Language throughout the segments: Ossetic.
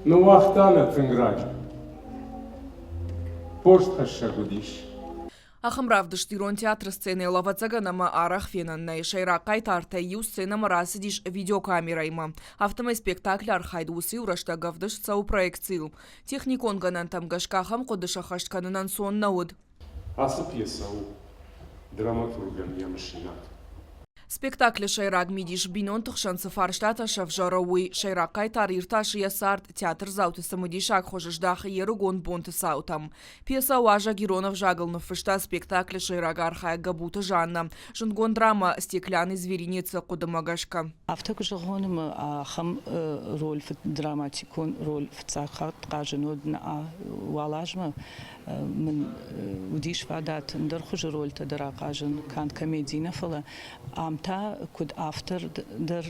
Ныууагъта нӕ тынг раджы. Постхӕссӕг уыдис. Ахӕм равдыст ирон театры сценӕйыл ӕвӕццӕгӕн ӕмӕ арӕх фенӕн нӕй. Сӕйраг хъайтартӕй иу сценӕмӕ рацыдис видеокамерӕимӕ. Афтӕмӕй спектаклы архайд уыцы-иу рӕстӕг ӕвдыст цӕуы проекцийыл. Техникон гӕнӕнтӕм гӕсгӕ ахӕм хъуыды сӕххӕст кӕнын ӕнцон нӕ уыд. Ацы пьесӕ у драматургӕн йӕ мысинаг. Спектаклы сӕйраг мидис бинонты хсӕн цы фарстатӕ сӕвзӕры, уый. Сӕйраг хъайтар иртасы йӕ цард, театрдзауты цымыдисаг хуызы здахы йе рыгон бонты цаутӕм. Пьесӕ «Уазӕг» ирон ӕвзагыл ныффыста спектаклы сӕйраг архайӕг Гӕбуты Жаннӕ, зындгонд драмӕ «Стеклянный зверинец»-ы хъуыдымӕ гӕсгӕ. Афтӕ куы зӕгъон, ӕмӕ ахӕм роль, драматикон роль фыццаг хатт хъазын уыд уал азмӕ, мын уыдис фадат ӕндӕр хуызы рольтӕ дӕр ахъазын, канд комеди нӕ, фӕлӕ ам та куыд автор дӕр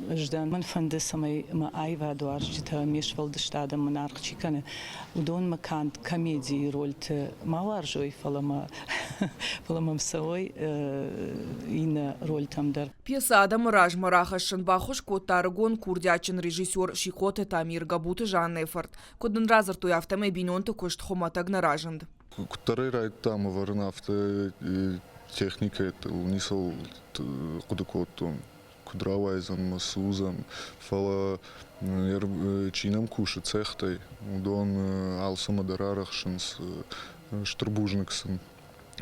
ӕз дӕн. Мӕн фӕнды, цӕмӕй мӕ аивадуарзджытӕ, ме сфӕлдыстадӕн мын аргъ чи кӕны, уыдон мӕ канд комедийы рольты ма уарзой, фӕлӕ мӕ фӕлӕ мӕм цӕуой иннӕ рольтӕм дӕр. Пьесӕ адӕмы размӕ рахӕссын баххуыс кодта ӕрыгон курдиатджын режиссер Сихъоты Тамир Габуты Жаннӕйы фырт. Куыд нын радзырдтой, афтӕмӕй бинонты куыст хуымӕтӕг нӕ разынд. Куыддӕр ӕй райдыдтам ӕвӕрын, афтӕ техникӕйыл ницӕуыл хъуыды кодтон, куыд рауайдзӕн ӕмӕ цы уыдзӕн. Фӕлӕ чи нӕм кусы цехтӕй, уыдон алцӕмӕ дӕр арӕхсынц, стыр бузныг сын.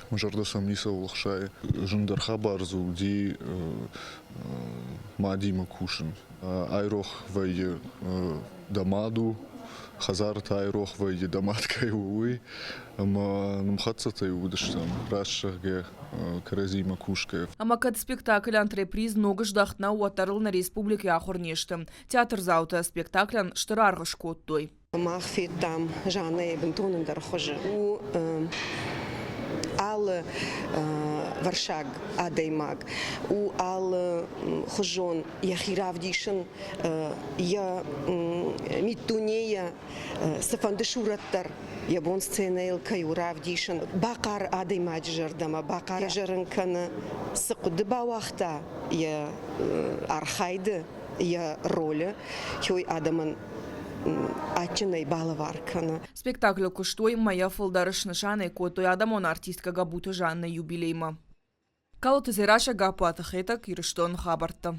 Мӕ зӕрдӕ сӕм ницӕуыл ӕхсайы. Зындӕр хабар дзы уыди мадимӕ кусын. Айрох вӕййы дӕ мад у, хӕдзары та айрох вӕййы дӕ мад кӕй у, уый. Ӕмӕ нымхӕццӕтӕй уыдыстӕм, раст зӕгъгӕ, кӕрӕдзимӕ кусгӕ. Ӕмӕ кӕд спектакль антреприз ног здӕхт нӕу, уӕддӕр ыл нӕ республикӕйы ахуыр не сты. Театрдзаутӕ спектаклӕн стыр аргъ скодтой. Мах федтам Жаннӕйы бынтон ӕндӕр хуызы. У алы вӕрсаг адӕймаг, у алы хуызон йӕхи равдисын йӕ миддунейӕ цыфӕнды сурӕт дӕр йӕ бон сценӕйыл кӕй у равдисын. Бахъары адӕймаджы зӕрдӕмӕ, бахъары зӕрын кӕны, цы хъуыды бауагъта йӕ архайды, йӕ ролы, уый адӕмӕн адджынӕй балӕвар кӕны. Спектаклы куыстой мӕйӕ фылдӕр снысанӕй кодтой адӕмон артисткӕ Габуты Жаннӕйы юбилеймӕ. Калоты Дзерассӕ, Гаппуаты Хетӕг, Ирыстоны хабӕрттӕ.